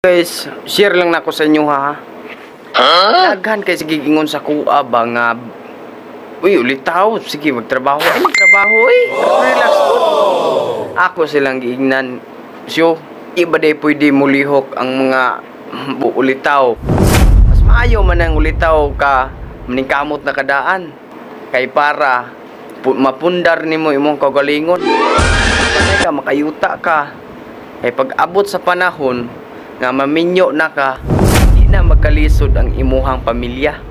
Guys, share lang nako sa inyo, ha. Daghan kay sige ingon sa kuha ba nga, "Uy, ulitaw, sige magtrabaho." Ay, magtrabaho eh. Relax ko. Ako silang giingnan. So, iba day pwede mulihok ang mga ulitaw. Mas maayo man ang ulitaw ka, maningkamot na kadaan. Kay para mapundar nimo imong kaugalingon. Panay ka, makayuta ka. Kay pag abot sa panahon nga maminyo na ka, di na magkalisod ang imuhang pamilya.